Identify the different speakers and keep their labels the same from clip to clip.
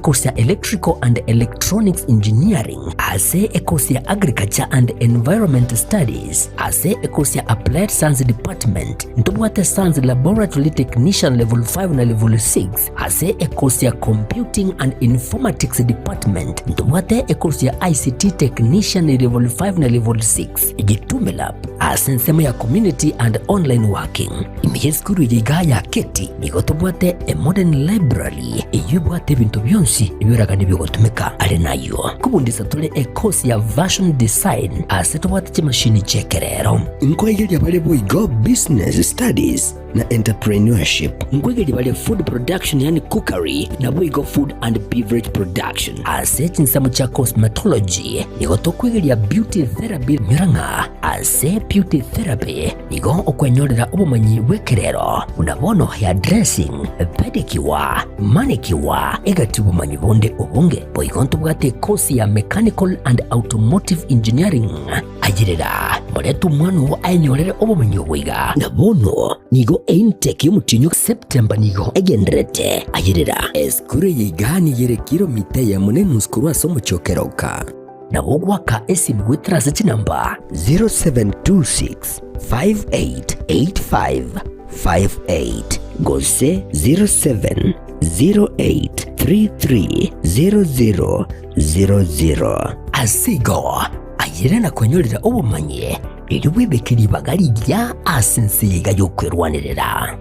Speaker 1: ekosi ya Electrical and Electronics Engineering, ase ekosi ya Agriculture and Environment Studies, ase ekosi ya Applied Science Department, ntobwate Science Laboratory Technician Level 5 na Level 6, ase ekosi ya Computing and Informatics Department, ntobwate ekosi ya ICT Technician Level 5 na Level 6. Gitume Lab, ase ensemo ya Community and Online Working. Ime y'esukuru eye iga ya Keti nigo tobwate a modern library eyio ebwate ebinto bionsi ebioragani bigotumeka. Are nayio kobundisa tore e course ya Version Design ase tobwate chimashini chi'ekerero.
Speaker 2: Nkoegeria bare boigo Business Studies na Entrepreneurship.
Speaker 1: Nkoegeria bare Food Production yaani Cookery naboigo Food and Beverage Production. Ase chinsemo chia Cosmetology nigo tokwegeria Beauty Therapy nyora ng'a ase Beauty Therapy Nigo okwenyorera obomanyi bw'ekerero, buna bono hairdressing, pedicure, manicure, egati obomanyi bonde obonge. Boigo ntobwate ekosi ya Mechanical and Automotive Engineering. Ayerera, morete omwana oo aenyorere obomanyi obo iga. Na bono nigo eintake y'omotienyi o September nigo egendererete. Ayerera. Esukuru eye iga nigo ere kilomita eyemo na enusu korwa ase omochie o Keroka. Nabo ogoaka esimu goetera ase chinamba 0726588558 gose 0708330000. Ase igo, ayere na kwenyorera obomanyi, erio bwebeke ribaga rigiya ase ense eye iga y'okwerwanerera.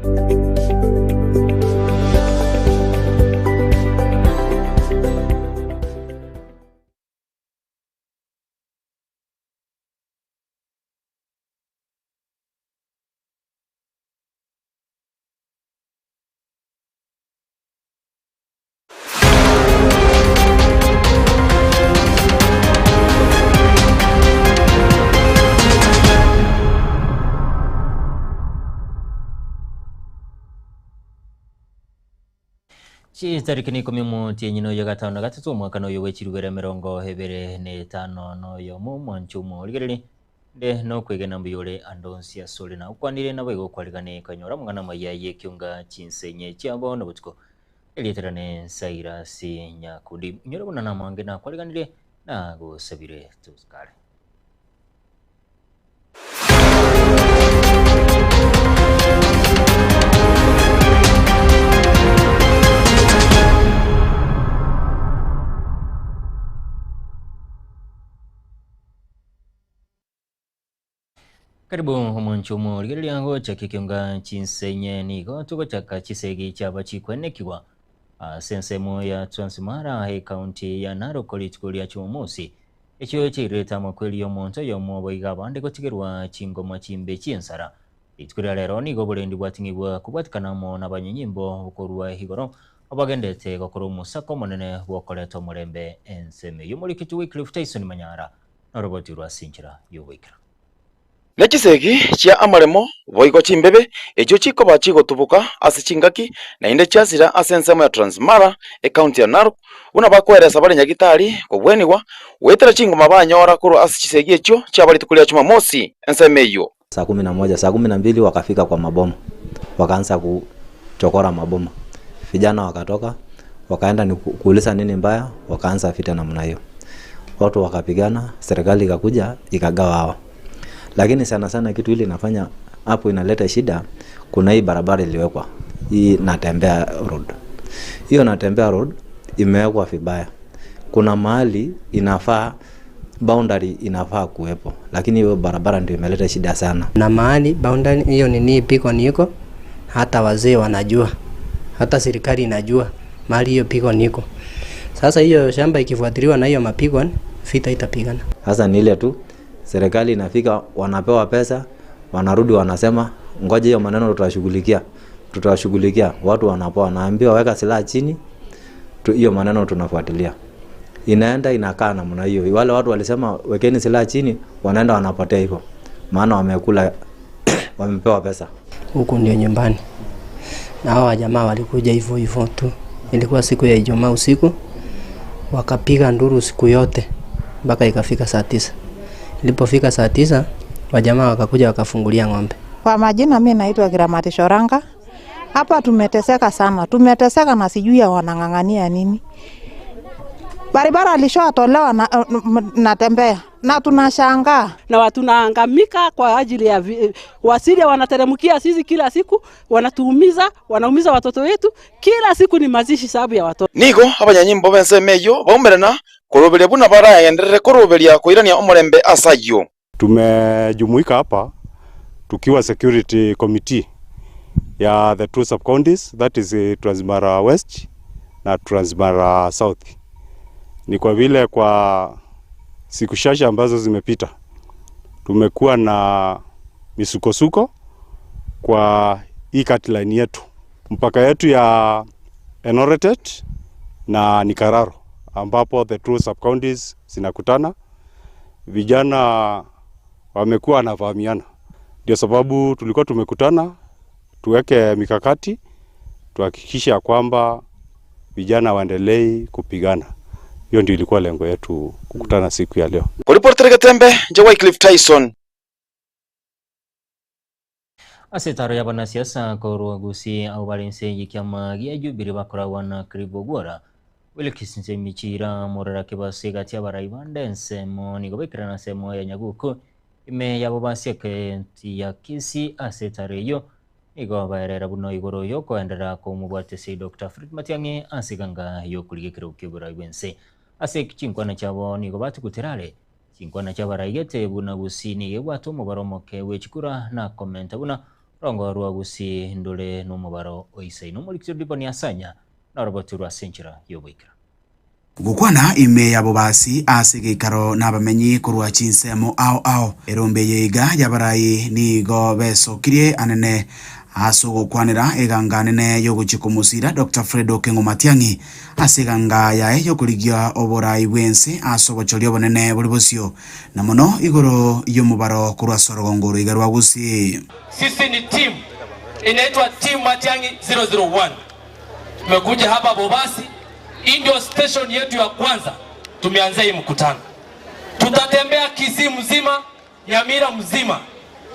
Speaker 3: Chitariki n'ikomi omotienyi noyo gatano na gatato omwaka noyo bwe chirubere emerongo ebere na etano noyomo omwancho omorigereri nde nokwegena mbuya ore ande onsi asore na okwanire naboigo okwarigane kanyora amang'ana amaya y'ekionga chinsenye chiabo na botuko erieta riane Sairasi Nyakundi inyore buna namange nakwariganire nagosabire tosikare. Karibu omonche omorigereria gochaka ekionga chinsenye nigo togochaka chisegi chiaba chikwenekigwa ase ensemo ya Transmara ekaunti ya Narok rituko ria Jumamosi Echio chiairete amakweri y'omonto oyomo boigo abande gotigerwa chingoma chimbe chi'ensara. Rituko ria rero nigo oborendi bwating'igwe kobwatikana amo nabanyonyimbo korwa igoro, abagendete gokora omosako omonene bw'okoreta omorembe ensemo eyio. Omorikiti Wycliffe Tyson Manyara noroboti rwa ase enchera y'ogoikera.
Speaker 4: Ne chisegi chia amaremo, boigo chimbebe, echio chikoba chigotuboka ase chingaki, naende chiasira ase ensemo ya Transmara, ecounty ya Narok, buna bakoeresa bare nyagitari kobwenigwa goetera chingoma banyora korwa ase chisegi echio chiaba rituko ria Jumamosi ensemo eyio.
Speaker 5: Saa kumi na moja, saa kumi na mbili wakafika kwa maboma, wakaanza kuchokora maboma. Vijana wakatoka, wakaenda ni kuuliza nini mbaya, wakaanza vita namna hiyo. Watu wakapigana, serikali ikakuja ikagawa hawa. Lakini sana sana kitu ile inafanya hapo inaleta shida, kuna hii barabara iliwekwa hii Natembea Road. Hiyo Natembea Road imewekwa vibaya. Kuna mahali inafaa boundary inafaa kuwepo, lakini hiyo barabara ndio imeleta shida sana.
Speaker 6: Na mahali boundary hiyo nini beacon iko, hata wazee wanajua, hata serikali inajua mahali hiyo beacon iko. Sasa hiyo shamba ikifuatiliwa na hiyo mabeacon, vita itapigana.
Speaker 5: Sasa ni ile tu serikali inafika, wanapewa pesa, wanarudi wanasema ngoja hiyo maneno tutashughulikia, tutashughulikia. Watu wanapoa, wanaambiwa weka silaha chini, hiyo maneno tunafuatilia. Inaenda inakaa namna hiyo. Wale watu walisema wekeni silaha chini, wanaenda wanapotea hivyo, maana wamekula wamepewa pesa.
Speaker 6: Huku ndio nyumbani, na hawa jamaa walikuja hivyo hivyo tu. Ilikuwa siku ya Ijumaa usiku, wakapiga nduru siku yote mpaka ikafika saa tisa. Ilipofika saa tisa, wajamaa wakakuja wakafungulia ng'ombe.
Speaker 7: Kwa majina mi naitwa Giramati Shoranga. Hapa tumeteseka sana, tumeteseka na sijui ya wanang'ang'ania nini. Baribara alishatolewa na, natembea na tunashangaa
Speaker 8: na tunaangamika kwa ajili ya Wasiria wanateremkia sisi kila siku, wanatuumiza, wanaumiza watoto wetu kila siku, ni mazishi sababu ya watoto.
Speaker 4: Nigo abanyanyimbo b'ensemo eyio baumerana koroberia buna baragenderere koroberia koirania omorembe ase ayio.
Speaker 9: Tumejumuika hapa tukiwa security committee ya the two sub counties that is Transmara West na Transmara South. Ni kwa vile kwa siku chache ambazo zimepita tumekuwa na misukosuko kwa hii line yetu, mpaka yetu ya Enoretet na Nikararo ambapo the two sub counties zinakutana. Vijana wamekuwa wanavamiana, ndio sababu tulikuwa tumekutana tuweke mikakati tuhakikishe ya kwamba vijana waendelei kupigana. Hiyo ndio ilikuwa lengo yetu kukutana siku ya leo.
Speaker 4: Koriportera Getembe, nche Wycliffe Tyson.
Speaker 3: Ase etaro y'abanasiasa korwa Gusii abwo bare inse y'ekiama gia Jubilee bakoragwa na Clive Ogwora, Wilkins Nchemichira, Morara Kebaso egati y'abarai bande ensemo nigo baikerana ensemo ya Nyaguku ime yabo basia ekenti ya Kisii ase etaro eyio nigo baerera buna igoro y'okoenderera komobwatisia Doctor Fred Matiang'i ase eganga y'okorigia ekerogo ki'oborai bw'ense. Ase chinkwana chiabo nigo batugutera are Chinkwana chiabaraigete buna Gusii nigo ebwate omobaro omoke bwe chikura na komenta buna orongo rwa Gusii ndore nomobaro oisaine. Omorikiti Odiponi Asanya norobotirwe ase enchera y'oboikeranu.
Speaker 10: Gokwana ime y'abobasi ase egeikaro nabamenyi korwa chinsemo ao ao. Erombe eye iga y'abarai nigo besokirie anene ase ogokwanera eganga nene y'ogochia komosira Doctor Fred Okengo Matiang'i Ase eganga yaye y'okorigia oboraai bw'ense ase obochori obonene bore bosio, na mono igoro y'omobaro korwa ase orogongo oroiga rwa Gusii.
Speaker 11: Sisi ni team inaitwa Team Matiang'i 001. Tumekuja hapa Bobasi, hii ndio station yetu ya kwanza tumeanzia hii mkutano. Tutatembea Kisii mzima, Nyamira mzima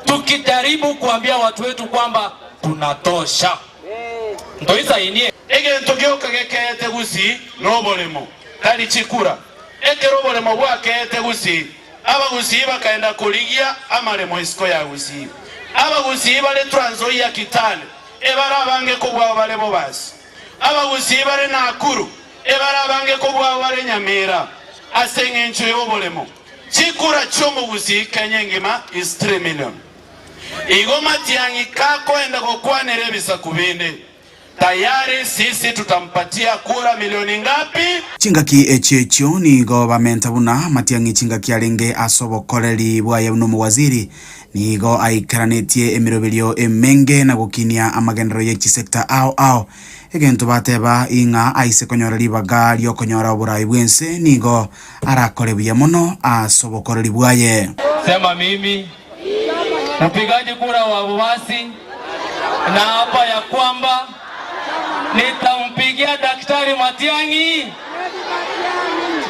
Speaker 11: tukijaribu kuambia watu wetu kwamba tunatosha. Ntoisainie.
Speaker 12: Egento gioka gekeete gusii noboremo, tari chikura. Ekero oboremo bwakeete gusii, abagusii bakaenda korigia amaremo isiko ya gusii. Abagusii bare Trans Nzoia Kitale ebare abange kobua abo bare Bobasi. Abagusii bare Nakuru ebare abange kobua abo bare Nyamira ase eng'encho y'oboremo. Chikura chi'omogusii Kenya engima is 3 million. Igo Matiang'i kakoenda gokwanera ebisaku binde, tayari sisi tutampatia kura milioni ngapi?
Speaker 10: Chingaki echio echio nigo bamenta buna Matiang'i chingaki arenge ase obokoreri bwaye buna omowaziri, nigo aikeranetie emeroberio emenge na gokinia amagenderero ye chisector ao ao. Egento bateba ing'a aise konyora ribaga ri'okonyora oborai bw'ense nigo arakore buya mono ase obokoreri bwaye.
Speaker 11: Sema mimi mpigaji kura wa Bobasi naapa ya kwamba nitampigia Daktari Matiang'i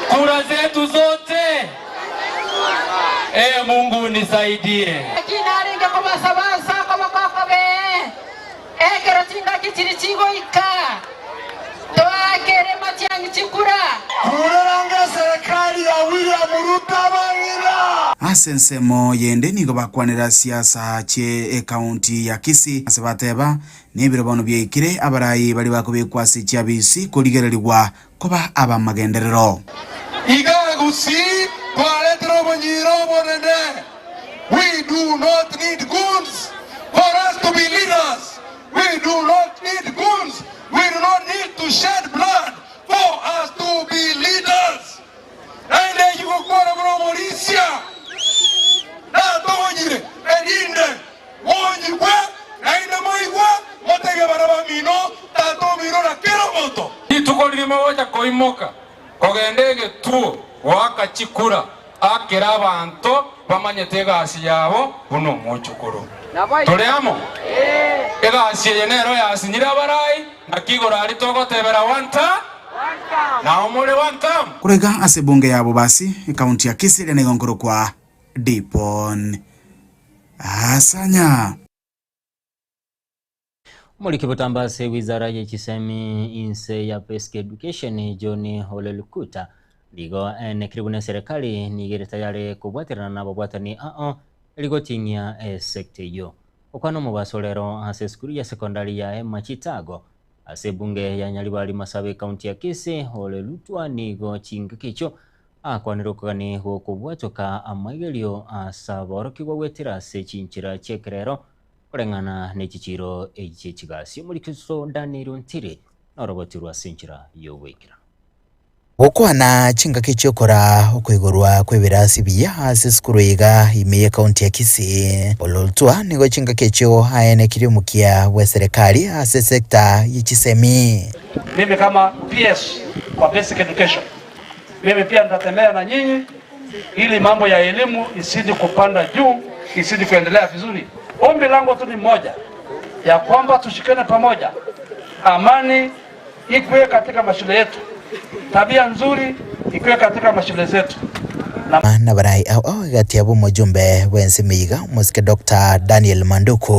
Speaker 11: kura zetu zote. Ee Mungu nisaidie.
Speaker 13: Naki narenge kobasaba ase akoboko okobee, Ekero chingaki chiria chigoika, toakere matiang'i chikura.
Speaker 14: Kureranga eserekari ya William Ruto abang'ina.
Speaker 10: Ase ensemo yende nigo bakwanera siasa chie ekaunti ya Kisii ase bateba nebiro bono biaikire abarai baria bakobekwa ase chiabisi korigererigwa koba abamagenderero.
Speaker 14: Iga Gusii twaretire obonyira obonene. We do not need goons for us to be leaders. We do not need goons. We do not need to shed blood for us to be leaders. Naende eyio gokwana buna omorisia natogonyire, erinde monyigwe naende moigwe, motebie baria bamino, Tata omino na kera omonto.
Speaker 11: Rituko riria mogocha koimoka kogenda egetuo goaka chikura, akera abanto bamanyete egasi yabo buna omochokoro. Tore amo? Egasi eye nero yasinyire abarai, naki igoro aria togotebera one term, nao more one term.
Speaker 10: Korega ase ebunge ya Bobasi, ekaunti ya Kisii eria nigo nkorokwa Dipon Asanya.
Speaker 3: Omoriki botambe ase wizara ye chisemi inse ya Basic Education John Ole Lukuta. Nigo aenekire buna eserekari nigo ere tayare kobwaterana nababwatani ao eri goting'ia esecta eyio. Gokwana omobaso rero ase esukuru ya sekondari ya Emma Chitago ase ebunge ya Nyaribari Masabe ekaunti ya Kisii, Ole Lutwa nigo chingaki echio akwanire okogani gokobwatoka amaigerio ase aborokigwa goetera ase chinchera chi'ekerero koreng'ana ne chichiiro echi chi'echigasi. Omorikristo Daniel Ontiri noroboti rwa ase enchera y'ogoikeranu.
Speaker 10: Gokwana chingaki chi'okoraa okoigorwa kw'ebirasi ebiya ase esukuru iga ime y'ekaunti ya Kisii. Ololtua nigo chingaki echio aenekirie omokia bw'eserekari ase esecta ye chisemi.
Speaker 11: Mimi kama PS kwa Basic Education, mimi pia nitatembea na nyinyi ili mambo ya elimu isidi kupanda juu, isidi kuendelea vizuri. Ombi langu tu ni moja, ya kwamba tushikane pamoja, amani ikuwe katika mashule yetu, tabia nzuri ikuwe katika mashule zetu.
Speaker 10: Na Nabarai ao ao egati yabo omojumbe bw'ense emeiga omosike Doctor Daniel Manduku,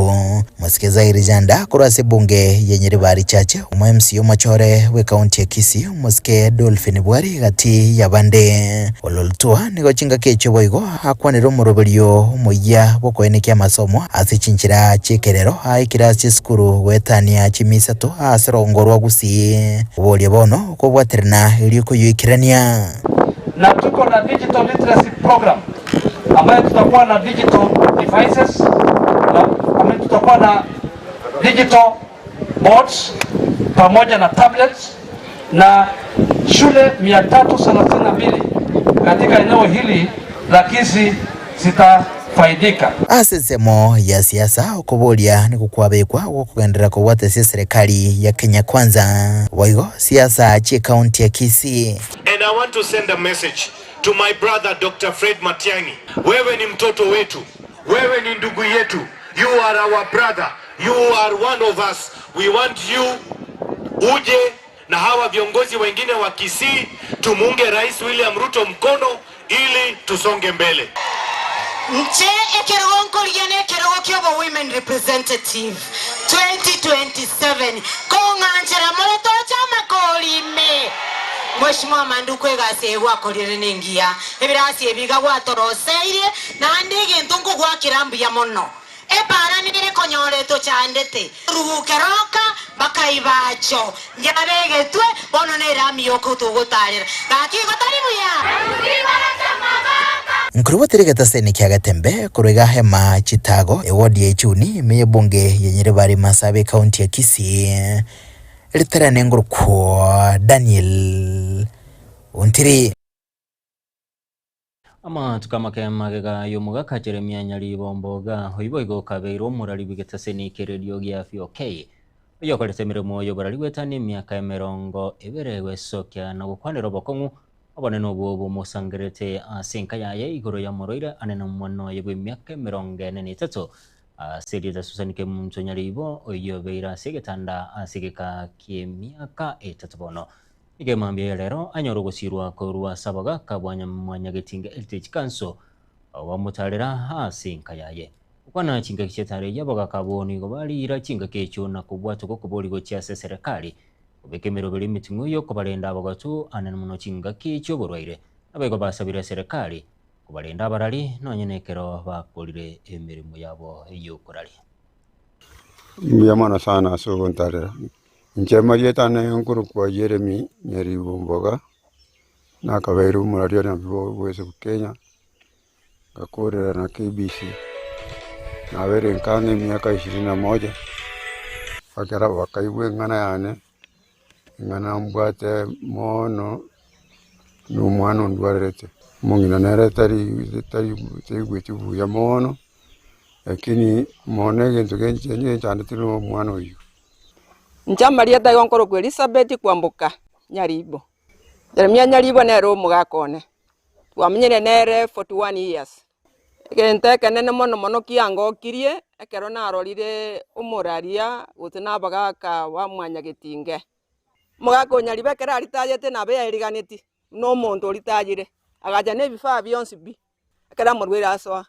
Speaker 10: omosike Zairi Janda korwa ase ebunge ye Nyaribari Chache, omo MC omochore bw'ekaunti ya Kisii omosike Dolphin Bwari egati y'abande. Ololtua nigo chingaki echio boigo akwanire omoroberio omoyia bw'okoenekia amasomo ase chinchera chi'ekerero aikire ase chisukuru goetania chimisato ase orogongo rwa Gusii. Oboria bono okobwaterana erio koyoikerania.
Speaker 11: Na tuko na digital literacy program ambayo tutakuwa na digital devices na, I mean, tutakuwa na digital boards pamoja na tablets na shule 332 katika eneo hili la Kisii zitafaidika.
Speaker 10: Ase ensemo ya siasa, okoboria nigo kwabekwa gwokogenderera kobwata ase eserekari ya Kenya Kwanza, boigo siasa chi'ecounty ya Kisii.
Speaker 12: And I want to send a message to my brother Dr. Fred Matiang'i. Wewe ni mtoto wetu, wewe ni ndugu yetu. You are our brother, you are one of us. We want you uje na hawa viongozi wengine wa Kisii tumuunge Rais William Ruto mkono ili tusonge mbele.
Speaker 13: Nche ekerogo nkorigia nekerogo kiobo women representative 2027 kong'anchera more toche amakori ime. Mheshimiwa Manduku egasi eye gwakorire nengiya, ebirasi ebi iga gwatoroseirie naende egento nkogwakera mbuya mono. Epaara nere konyora etochandete. Ruguke roka bakaibacho yabegetwe, bono nerami yoka togotaarera. Gaki igo tari buya?
Speaker 10: Nkorobotire egetaseni kia Getembe korwa iga Hema Chitago, ewodi ya Ichuni, ime y'ebunge ya Nyaribari Masaaba ekaunti ya Kisii. Ritarane ngorokwo Daniel Ontiri.
Speaker 3: Amatuko amake magega y'omogaka Jeremia Nyaribomboga, oyio boigo okabeire omorari bw'egetaseni kererio gia VOK, oyio okorete emeremo y'oborari goetania emiaka emerongo ebere gwesokia na gokwanera obokong'u obonene obwo bomosangererete ase enka yaye igoro y'amorwaire ane nomwana oye bw'emiaka emerongo ene na etato ase erieta Susan Kemunto Nyaribo, oyio obeire ase egetanda ase egeka ki'emiaka etato bono. Nigo emambia ya rero anyore ogosiirwa korwa ase abagaaka bwa Mwanyagetinge Heritage Council bamotaarera ase enka yaye. Gokwana chingaki chi'etara eyio abagaaka abwo nigo bariira chingaki echio na kobwatwa gokobori gochia ase eserekari kobeka emeroberi emiting'u y'okobarenda abagatu anene mono chingaki chi'oborwaire. Naboigo basabire eserekari kobarenda abarari nonye nekero bakorire emeremo yabo y'okoraria.
Speaker 15: Mbuya mono sana ase ogontarera. Inche amarieta ane nkorokwa Jeremy Nyaribo Mboga, nakabeire omorwari one bwa Kenya, ngakorera na KBC, nabeire nka ang'e emiaka ishirini na moja, ekero bakaigwa eng'ana yane, eng'ana mbwate mono na omwana ondwarerete, omong'ina nere tari tari taigweti buya mono, lakini mono egento genchandete na omwana oyio.
Speaker 16: Inche amarieta aigo nkorokwa Elisabeti kwamboka Nyaribo. Jeremia Nyaribo nere omogaka one, twamenyire nere 41 years. Egento ekenene mono mono kiangokirie ekero narorire omoraria gose na abagaka ba mwanyagetinge. Omogaka o Nyaribo ekero aritayete nabo yaeriganeti buna omonto oritayire, agacha na ebifaa bionsi pi. Ekero amorwaire asoa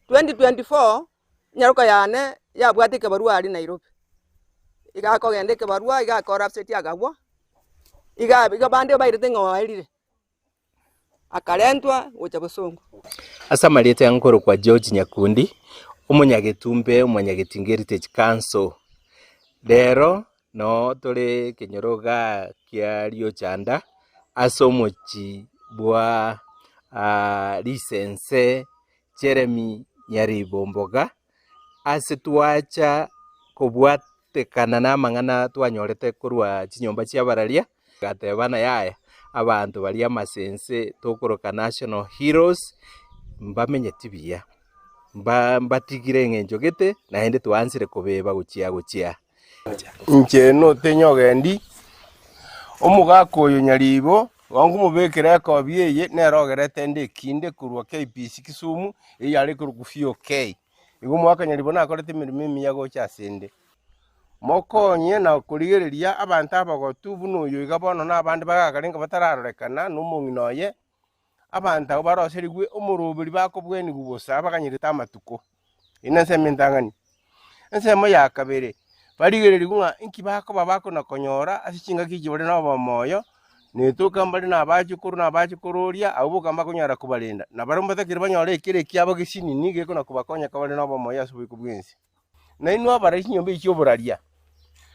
Speaker 16: 2024, enyaroka yane yabwate ekebarua aria Nairobi, iga akogenda ekebarua iga akora upset akagwa, iga iga bande bairete ng'a oerire. Akarentwa gocha bosongo.
Speaker 17: Ase amarieta ya nkorokwa George Nyakundi, omonyagetumbe omonyagetinga Heritage Council. Rero noo tore ekenyoro igaa kia Riochanda ase omochie bwa Risense Jeremy Nyaribo Mboga, ase twacha kobwatekana namang'ana twanyorete korwa chinyomba chi'abararia, Gateba na yaya, abanto baria amasense tokoroka national heroes mbamenyeti buya, mba mbatigire eng'encho gete naende twaansire kobeba gochia gochia.
Speaker 18: Inche notenye ogendi, omogaka oyo nyaribo, igo nkomobekera ekobi eye, nere ogerete ende ekinde korwa KPC Kisumu, eyio yare korokwa VOK. Igo omogaka nyaribo nakorete emeremo emiya gocha asende. Mokonye na korigereria abanto abagotu buna oyo iga bono na abande bagakarenge batararorekana nomong'ina oye, abanto abwo baroserigwe omoroberi bakobwenigwa bosa baganyerete amatuko. Eyio nensemo entang'ani. Ensemo ya kabere, barigererigwe ng'a inki bakoba bakona-konyora ase chingaki echi bare nobomoyo, na etoka mbare na abachukuru na abachukuru oria, abwo boka mbakonyara kobarenda. Na barabwo mbatakire banyore ekero ekiabo gesinini gekona-kobakonya kabare nobomoyo ase oboiko bw'ense. Nainwe abarai chinyomba echi chi'oboraria,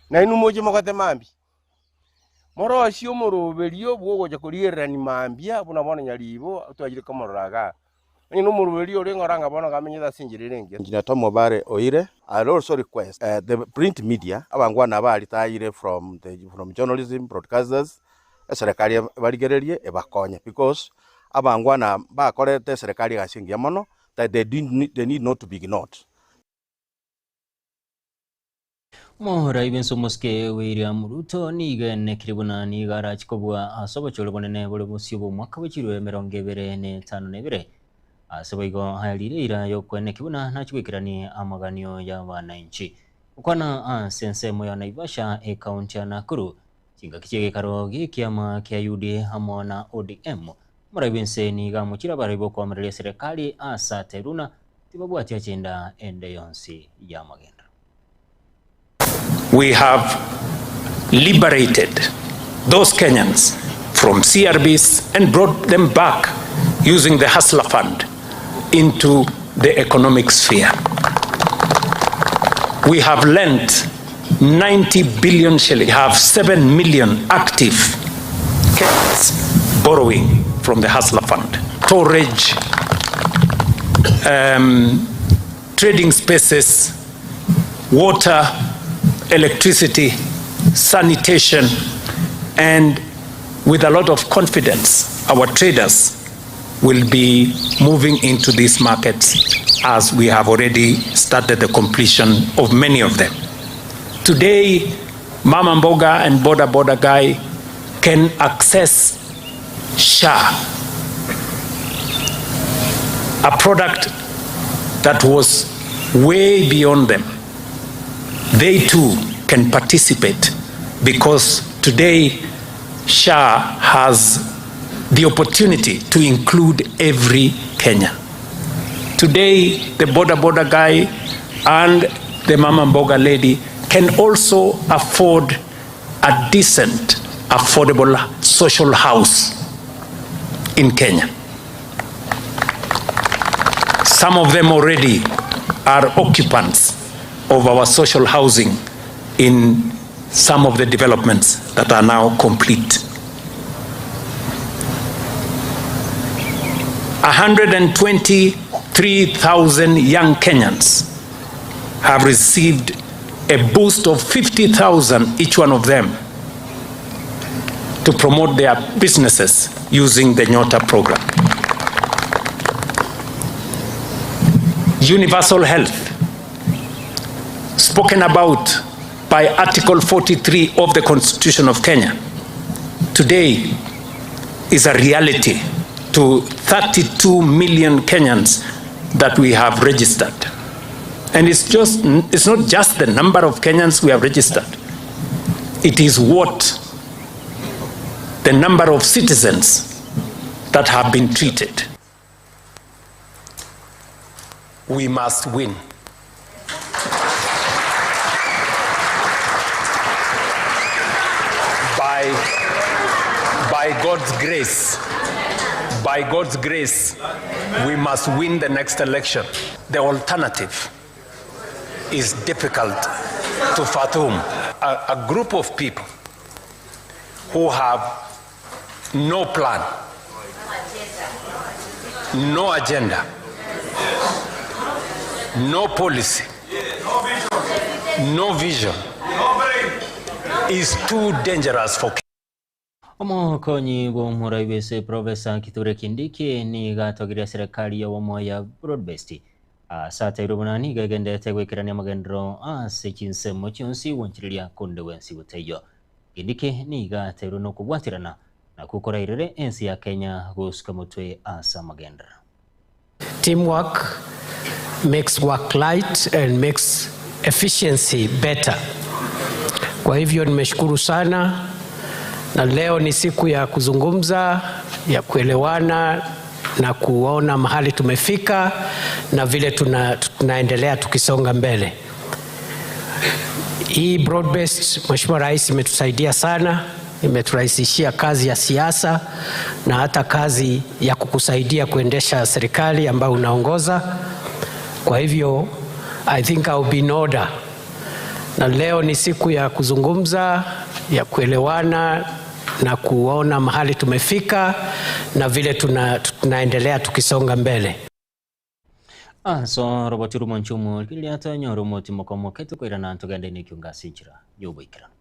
Speaker 18: nainwe moche mogote mambia, morosie omoroberio bw'ogocha korigererania mambia buna bono nyaribo twachire komorora igaa. Onye nomoroberio orenge ore anga bono iga amenyete ase enchera ere engiya.
Speaker 19: Engineer Tom Obare Oire, I also request the print media, abangwana aba retired from the from journalism, broadcasters, eserekari ebarigererie ebakonye because abangwana mbakorete eserekari egasi engiya mono, that they didn't they need not to be ignored.
Speaker 3: Omorai bw'ense omosike William Ruto nigo enekire buna nigo arache kobua ase obochori bonene bore bosio bw'omwaka bw'echirwe 2052. Ase boigo aerire eira y'okweneki buna nache goikerania amaganio y'abananchi. Gokwana ase ensemo ya Naivasha ekaunti ya Nakuru, chingaki chi'egekaro gi'ekiama kia UDA amo na ODM, Omorai bw'ense nigo amochire abarai b'okoamereria eserekari ase aterwe buna tibabwati agenda ende yonsi y'amagenderero.
Speaker 20: We have liberated those Kenyans from CRBs and brought them back using the Hustler Fund into the economic sphere. We have lent 90 billion shillings, have 7 million active Kenyans borrowing from the Hustler Fund. Storage, trading spaces, water, electricity, sanitation, and with a lot of confidence, our traders will be moving into these markets as we have already started the completion of many of them. Today, Mama Mboga and Boda Boda guy can access SHA, a product that was way beyond them. They too can participate because today SHA has the opportunity to include every Kenyan. Today, the Boda Boda guy and the Mama Mboga lady can also afford a decent, affordable social house in Kenya. Some of them already are occupants of our social housing in some of the developments that are now complete. 123,000 young Kenyans have received a boost of 50,000 each one of them to promote their businesses using the Nyota program. Universal health, spoken about by Article 43 of the Constitution of Kenya, today is a reality to 32 million Kenyans that we have registered. And it's not just the number of Kenyans we have registered. It is what the number of citizens that have been treated. We must win. By God's grace, By God's grace, we must win the next election. The alternative is difficult to fathom. A, a group of people who have no plan, no agenda, no policy, no vision is too dangerous for
Speaker 3: Omokonyi bw'omorai bw'ense Professor Kithure Kindiki nigo atogirie serikali y'obomo ya Broad-Based ase ateirwe buna nigo egenderete goikerania amagenderero ase chinsemo chionsi gwanchereria konde bwensi gotaiyo. Kindiki nigo ateirwe nokobwaterana nakwo korairere ense ya Kenya gosuka motwe ase amagenderero.
Speaker 21: Teamwork makes work light and makes efficiency better. Kwa hivyo nimeshukuru sana, na leo ni siku ya kuzungumza, ya kuelewana na kuona mahali tumefika na vile tuna, tunaendelea tukisonga mbele. Hii broad based, Mheshimiwa Rais, imetusaidia sana, imeturahisishia kazi ya siasa na hata kazi ya kukusaidia kuendesha serikali ambayo unaongoza. Kwa hivyo I think I'll be in order, na leo ni siku ya kuzungumza, ya kuelewana na kuona mahali tumefika na vile tuna, tunaendelea tukisonga mbele.
Speaker 3: Ase oroboti rw'omonchumo riria tonyore omotimoka omoke tokoirana togende nekiunga ase enchera y'oboikeranu.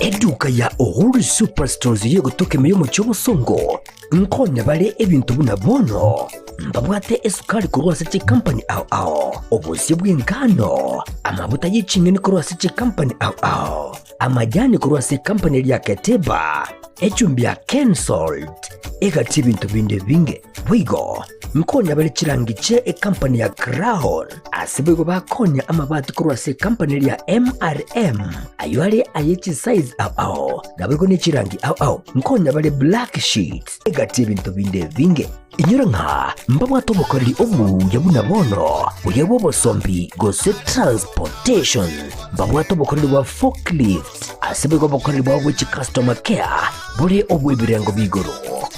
Speaker 1: Eduka ya Uhuru Superstores y'egotoka ime y'omochie obosongo nkonya bare ebinto buna bono mbabwate esukari korwa ase chikampani ao ao, obosie bw'engano, amabuta ye ching'eni korwa ase chikampani ao ao, amajani korwa ase ekampani eria ya Keteba, echumbi ya Kensalt, egati ebinto binde ebinge. Boigo nkonya bare chirangi chie ekampani ya Crown, ase boigo bakonya amabati korwa ase ekampani eria ya MRM, ayio are aye chisize ao ao, naboigo ne chirangi ao ao. Nkonya bare black sheets, egati ebinto binde ebinge. Inyora ng'a mbabwate obokoreri obuya buna bono, buya bw'obosombi gose transportation. Mbabwate obokoreri bwa forklift, ase boigo obokoreri bwabo bwe chicustomer care bore obw'ebirengo b'igoro.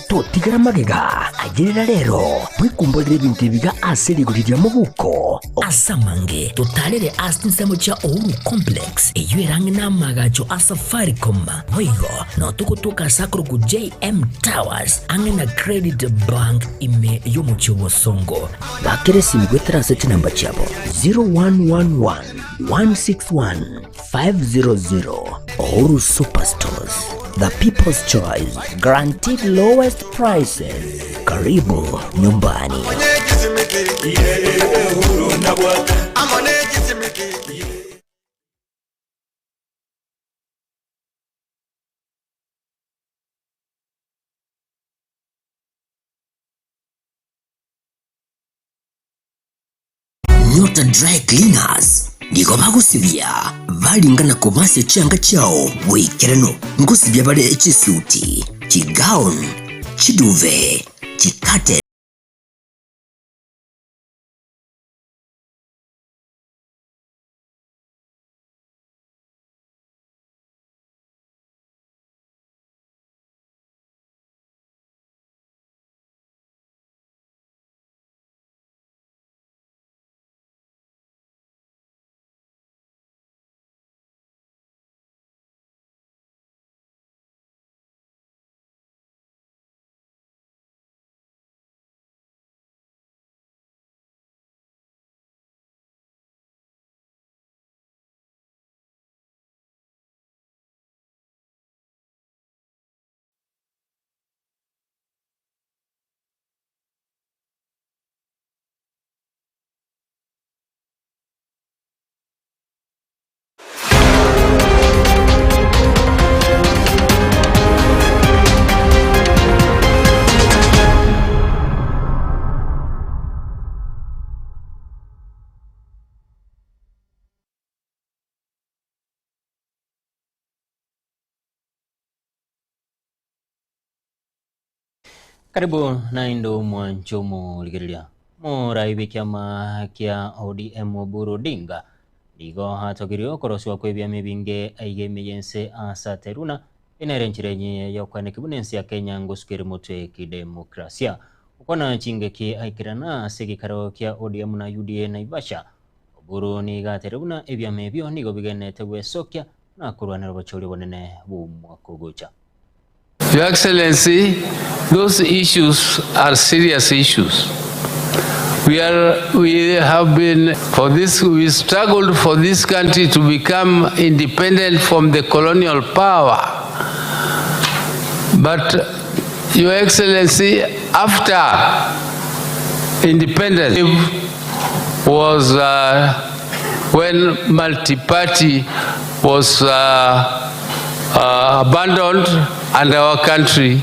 Speaker 1: Totigara magega, ayerera rero, bwekumborere ebinto ebiga ase rigori ria mobuko. Ase amange, totarere ase chinsemo chia Uhuru Complex, eyio ere ang'e n'amaagacho a Safaricom. Boigo notogotoka ase akorokwa JM Towers, ang'e na Credit Bank ime y'omochie o Bosongo. Bakera esimi goetera ase chinamba chiabo 0111 161 500. Uhuru Superstores, the people's choice, guaranteed lowest prices. Karibu nyumbani. Nyota Dry Cleaners nigo bagosibia baringa na kobasia chianga chiao boikeranu. Ngosibia bare chisuti, chigown, chiduve, chicurtain.
Speaker 3: Karibu naende omwancho omorigereria morai bw'ekiama kia ODM Oburu Odinga nigo atogirie okorosiwa kw'ebiama ebinge aiga ime y'ense ase ateruna enere enchera enye y'okweneki buna ense ya Kenya ngosuka ere motwe kidemokrasia. Gokwana chingaki aikerana ase egeikaro kia ODM na UDA Naivasha, Oburu nigo aterire buna ebiama ebio nigo bigenderete gwesokia na korwanera obochori obonene bw'omwaka ogocha.
Speaker 2: Your Excellency, those issues are serious issues. We are, we have been, for this, we struggled for this country to become independent from the colonial power. But, Your Excellency, after independence was uh, when multi-party was uh, uh, abandoned and our country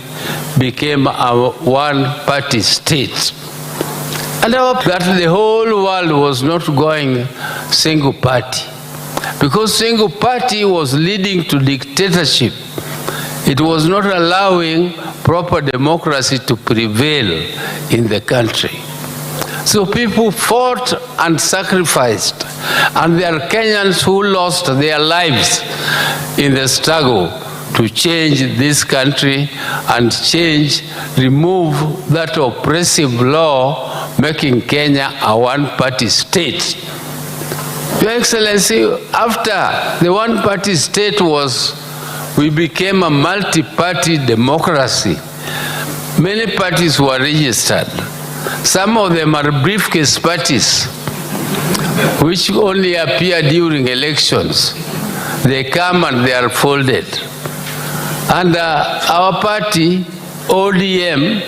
Speaker 2: became a one-party state. And our, that the whole world was not going single party. Because single party was leading to dictatorship. It was not allowing proper democracy to prevail in the country. So people fought and sacrificed, and there are Kenyans who lost their lives in the struggle to change this country and change, remove that oppressive law making Kenya a one-party state. Your Excellency, after the one-party state was, we became a multi-party democracy. Many parties were registered. Some of them are briefcase parties, which only appear during elections. They come and they are folded. And uh, our party, ODM,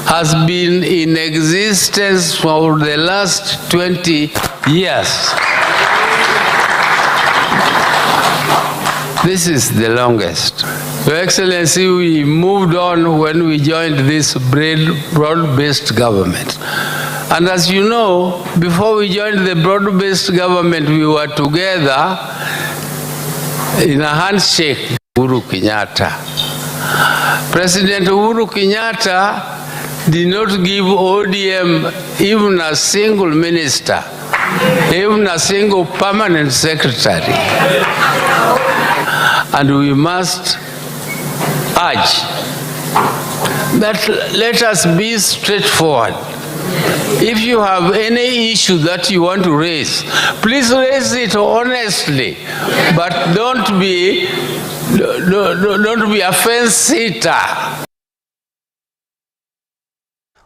Speaker 2: has been in existence for the last 20 years. This is the longest. Your Excellency, we moved on when we joined this broad-based government. And as you know, before we joined the broad-based government, we were together in a handshake, Uhuru Kenyatta. President Uhuru Kenyatta did not give ODM even a single minister, even a single permanent secretary. And we must urge that let us be straightforward. If you have any issue that you want to raise, please raise it honestly, but don't be, don't be a fence sitter.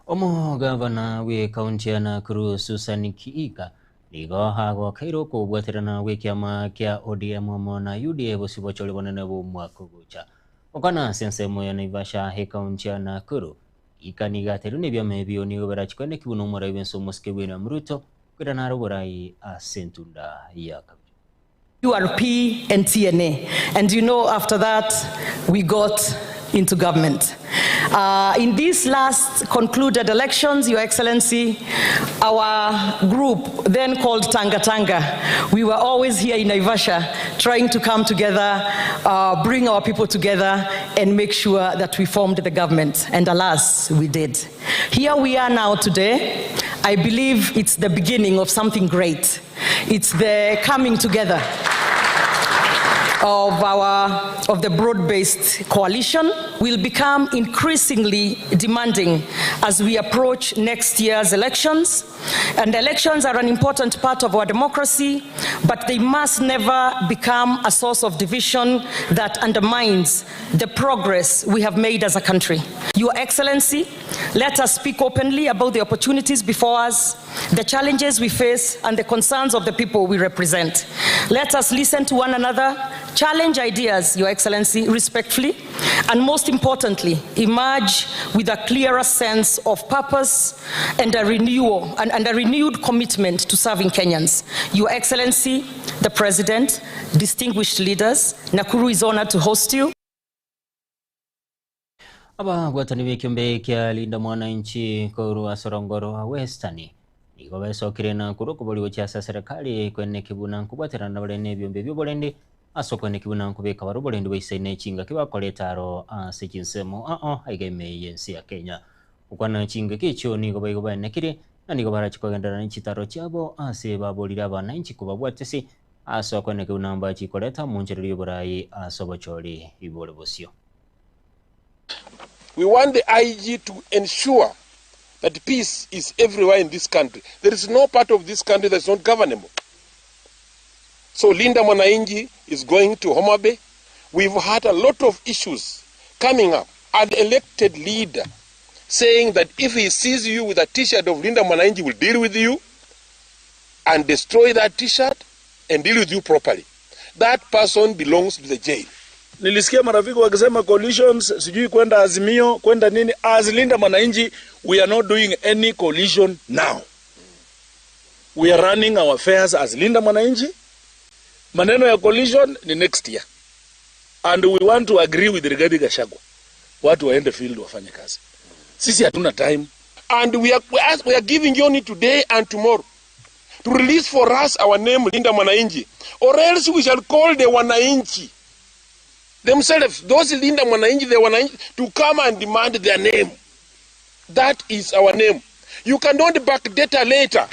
Speaker 3: Omogavana bw'ekaunti ya Nakuru Susan Kihika nigo agokeire okobwaterana gw'ekiama kia ODM amo na UDA bosio bochore bonene bw'omwaka ogocha. Gokwana ase ensemo ya Naivasha ekaunti ya Nakuru, Kihika nigo ateirwe nebiama ebio nigo berachi koenekigwa nomorai bw'ense omosike William Ruto koirana are oborai ase entunda ya kabere.
Speaker 22: URP and TNA. And you know, after that, we got into government. Uh, in these last concluded elections, Your Excellency, our group, then called Tanga Tanga, we were always here in Naivasha trying to come together, uh, bring our people together, and make sure that we formed the government. And alas, we did. Here we are now today. I believe it's the beginning of something great. It's the coming together of, our, of the broad-based coalition will become increasingly demanding as we approach next year's elections. And elections are an important part of our democracy, but they must never become a source of division that undermines the progress we have made as a country. Your Excellency, let us speak openly about the opportunities before us, the challenges we face, and the concerns of the people we represent. Let us listen to one another, challenge ideas, Your Excellency, respectfully, and most importantly, emerge with a clearer sense of purpose and a renewal and, and a renewed commitment to serving Kenyans. Your Excellency, the President, distinguished leaders, Nakuru is honored to host you.
Speaker 3: Ababwatani b'ekiombe kia Linda Mwananchi korwa ase orongoro rwa Western nigo besokire Nakuru okobori gochia ase serikali kweneki buna nkobwaterana bare na ebiombe bioborende ase okweneki buna nkobeka bare oborendi bwa isaine chingaki bakora etaro ase chinsemo ao aiga ime y'ense ya Kenya. Gokwana chingaki echio nigo baigo baenekirie, na nigo barache kogenderera ne chitaro chiabo ase baborire abananchi kobabwatisi ase okoenekia buna mbachi koreta omoonchoreria oborai ase obochori bore bosio.
Speaker 5: We want the IG to ensure that peace is everywhere in this country. There is no part of this country that is not governable. So Linda Mwananchi is going to Homa Bay. We've had a lot of issues coming up. An elected leader saying that if he sees you with a t-shirt of Linda Mwananchi, will deal with you and destroy that t-shirt and deal with you properly. That person belongs to the jail.
Speaker 6: Nilisikia marafiki wakisema coalitions, sijui kwenda Azimio, kwenda nini. As Linda Mwananchi, we are not doing any coalition now. We are running our affairs as Linda Mwananchi. Maneno ya coalition ni next year. And we want to agree with Rigathi Gachagua. Watu waende field wafanye kazi. Sisi hatuna time.
Speaker 5: And we are, we are, we are giving you only today and tomorrow to release for us our name Linda Mwananchi or else we shall call the Wananchi themselves, those Linda Mwananchi, the Wananchi, to come and demand their name. That is our name. You cannot backdate later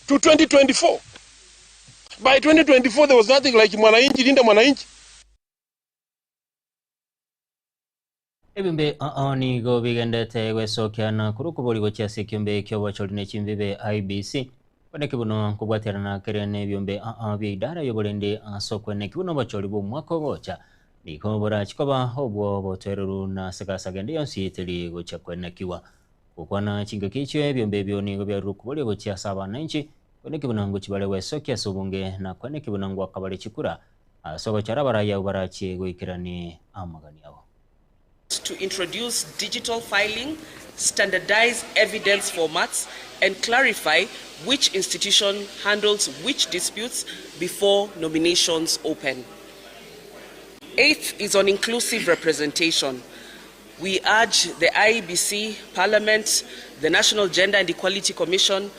Speaker 5: to 2024. By 2024, there was nothing like Mwananchi, Linda Mwananchi.
Speaker 3: Ebimbe ao nigo bigendete gwesokia na korwa okobori gochia ase ekiombe ki'obochori ne chimbibe IEBC, buna ekebuno nkobwaterana kere nebiombe ao bia idara y'oborendi ase okweneki buna obochori bw'omwaka ogocha nigo borachi koba obwo obotoereru na ase gasa gende yonsi teri gochia kwenekiwa. Gokwana chingaki echio ebiombe ebio nigo biarure okoboria gochia ase abananchi kweneki buna ngochi bare gwesokia ase obonge na kweneki buna ngoaka bare chikura ase ogochora abarai abwo barachie goikerani amagani abo.
Speaker 23: To introduce digital filing, standardize evidence formats, and clarify which institution handles which disputes before nominations open. Eighth is on inclusive representation. We urge the IEBC, Parliament, the National Gender and Equality Commission,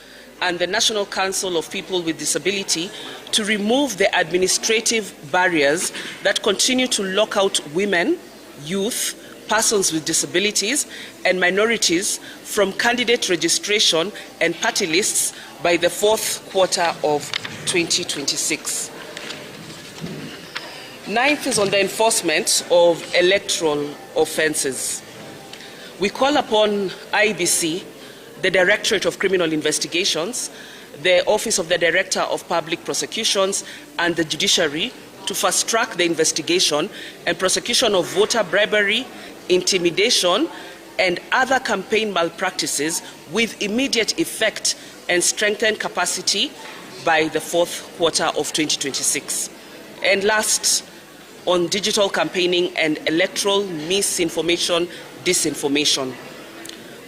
Speaker 23: and the National Council of People with Disability to remove the administrative barriers that continue to lock out women, youth, persons with disabilities, and minorities from candidate registration and party lists by the fourth quarter of 2026. Ninth is on the enforcement of electoral offences. We call upon IEBC, the Directorate of Criminal Investigations, the Office of the Director of Public Prosecutions, and the Judiciary to fast-track the investigation and prosecution of voter bribery, intimidation, and other campaign malpractices with immediate effect and strengthen capacity by the fourth quarter of 2026. And last, on digital campaigning and electoral misinformation, disinformation.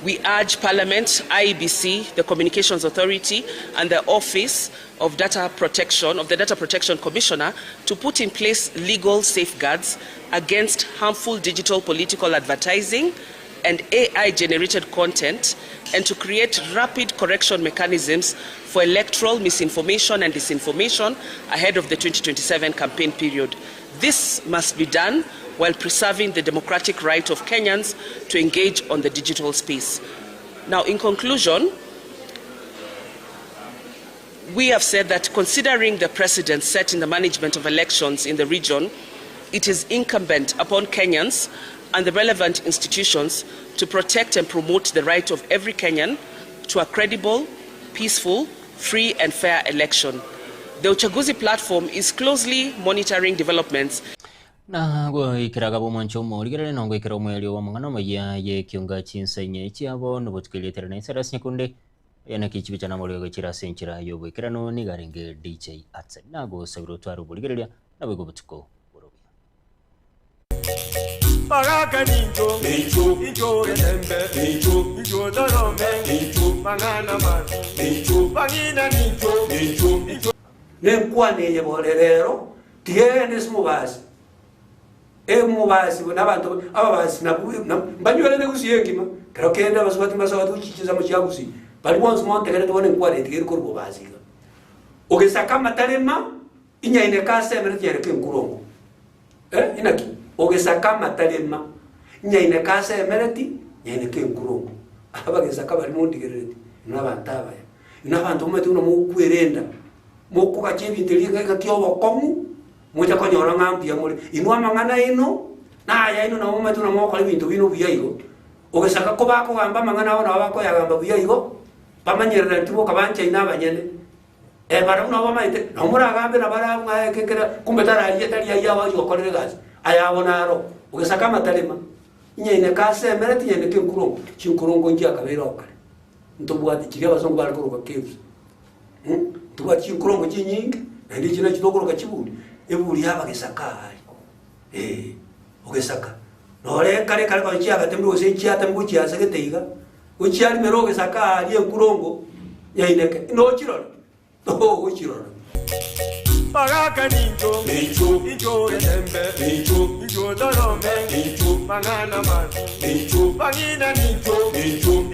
Speaker 23: We urge Parliament, IEBC, the Communications Authority, and the Office of Data Protection, of the Data Protection Commissioner, to put in place legal safeguards against harmful digital political advertising and AI-generated content, and to create rapid correction mechanisms for electoral misinformation and disinformation ahead of the 2027 campaign period. This must be done while preserving the democratic right of Kenyans to engage on the digital space. Now, in conclusion, we have said that considering the precedent set in the management of elections in the region, it is incumbent upon Kenyans and the relevant institutions to protect and promote the right of every Kenyan to a credible, peaceful, free and fair election. The Uchaguzi platform is closely monitoring developments.
Speaker 3: Na goikera akaba omwancho omorigereri, na goikera omoerio bw'amang'ana amayia y'ekionga chinsa inye chiabo, nobotuko erieta na Cyrus Nyakunde, oyo naki chibicha namorero gochira ase enchera y'oboikeranu, nigo arenge DJ Atsen. Nagosabire otware oborigereria, naboigo obotuko bore obuya.
Speaker 24: Bagaka nincho, incho getembe, incho torome, mang'ana mabi, bang'ina nincho, incho.
Speaker 25: Nenkwana eye bore rero, tiga egende ase omobasi, omobasi buna abanto ababasi nabwo mbanywerete gusii engima, kero kende abasubati mbasoete gochia chinsemo chia gusii, baria bonsi montegerete bono enkwana eye tiga ere korwa bobasi iga. Ogesaka amatarema, inyaine kase emere tinyaine kenkurongo. Eh, inaki? Ogesaka amatarema, inyaine kase emereti. Nyaineke enkurongo. Abagesaka baria mondigerereti, inwe abanto abaya, inwe abanto momanyete buna mokwerenda, mokogacha ebinto erio engaki y'obokong'u, mocha konyora ng'a mbuya more. Inwe amang'ana aino, naya aino nabo momanyete buna mogokora ebinto bino buya igo. Ogesaka kobakogamba amang'ana abo nabo bakoyagamba buya igo, bamanyerereti boka banchaine abanyene. Eh, barabwo nabo bamaete, nabo moragambe nabarabwo ng'a eke kera, kumbe tararia tari ayio agochi gokorera egasi, ayabo naro, ogesaka amatarema. Inyaineke ase emere tinyaineke enkurongo, chinkurongo nchiakabeire oo kare. Ntobwate chiria abasongo bare koroka caves, mh, ntobwate chinkurongo chinyinge, naende echi nachio tokoroka chiburi, eburi yabagesaka aaria, eh, ogesaka. Nore kare kare konya chiagatemirwe gose chiatemirwe gochia ase gete iga, gochiarimera ogesaka aaria enkurongo, nyaineke, nochirore, ogochirora.
Speaker 24: Bagaka nincho, incho getembe, incho torome, mang'ana mabi, bang'ina nincho.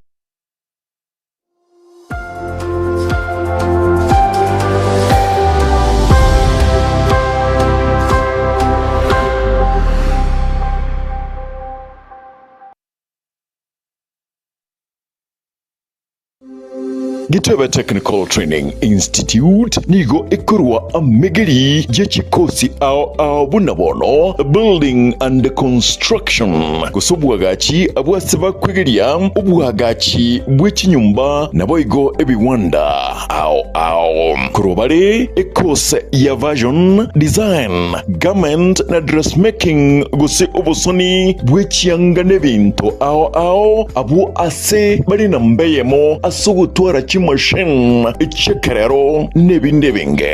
Speaker 4: Gitebe Technical Training Institute nigo ekorwa amegeri ye chikosi ao ao buna bono Building and Construction gose obwagachi abwase bakwegeria obwagachi bwe chinyomba naboigo ebiwanda ao ao. Korwa bare ekose ya Fashion Design, Garment na Dressmaking gose obosoni bwe chianga nebinto ao ao abwo ase bare namba eyemo ase ogotwara chimachine chi'ekerero nebinde ebinge.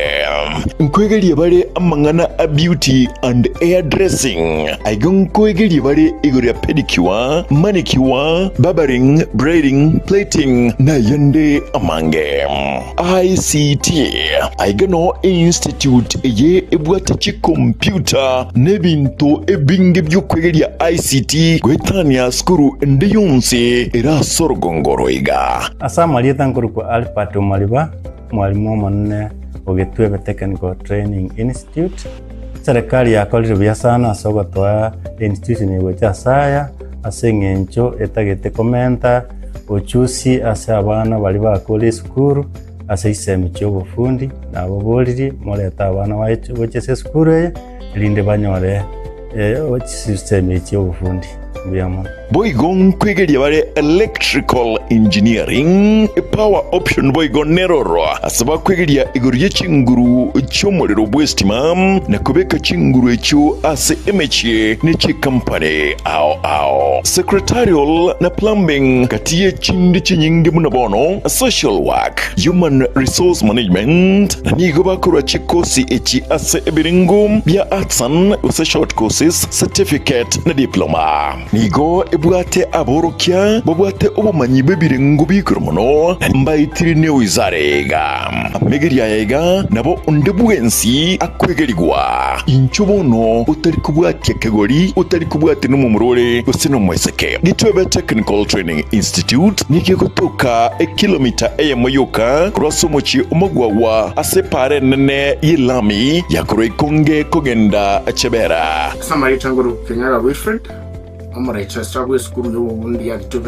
Speaker 4: Nkoegeria bare amang'ana a beauty and hair dressing. Aiga nkoegeria bare igoro ya pedicure, manicure, barbering, braiding, plaiting na ayande amange. ICT, Aiga noo einstitute eye ebwate chikompyuta na ebinto ebinge bi'okwegeria ICT goetania sukuru ende yonsi ere ase orogongo oro iga.
Speaker 7: Ase amarieta nkorokwa Albert Omariba, omwalimu omonene o Gitwebe Technical Training Institute. Eserekari yakorire buya sana ase ogotoa einstitution eye gocha ase aya, ase eng'encho etagete komenta ochusi ase abana baria bakure esukuru ase chisemi chia obofundi, nababoririe morete abana baye gocha ase esukuru eye, erinde banyore chisemi chia obofundi. Mbuya mono.
Speaker 4: Boigo nkwegeria bare electrical engineering, power option boigo neroro ase bakwegeria igoro ye chinguru chi'omorero bw'estima na kobeka chinguru echio ase emechie ne chikampani ao ao. Secretarial na plumbing gati ye chinde chinyinge buna bono social work, human resource management na nigo bakorwa chikosi echi ase ebirengo bia artisan gose short courses, certificate na diploma. Nigo ebwate aborokia babwate obomanyi bw'ebirengo bi'igoro mono, na mbaetire newizara iga. Amegerio aya iga nabo onde bwensi akwegerigwa. Inchuo bono otari kobwatia kegori, otari kobwatia nomomura ore gose nomoiseke. Gitwebe Technical Training Institute nigo egotoka ekilomita eyemo yoka korwa ase omochie omogwagwa ase epaara enene y'elami ya korwa Ikonge kogenda Chebera.
Speaker 8: Ase amarieta ngoro Kenyaga Wilfred, omoregistrarista bw'esukuru y'obobundi ya Gitwebe.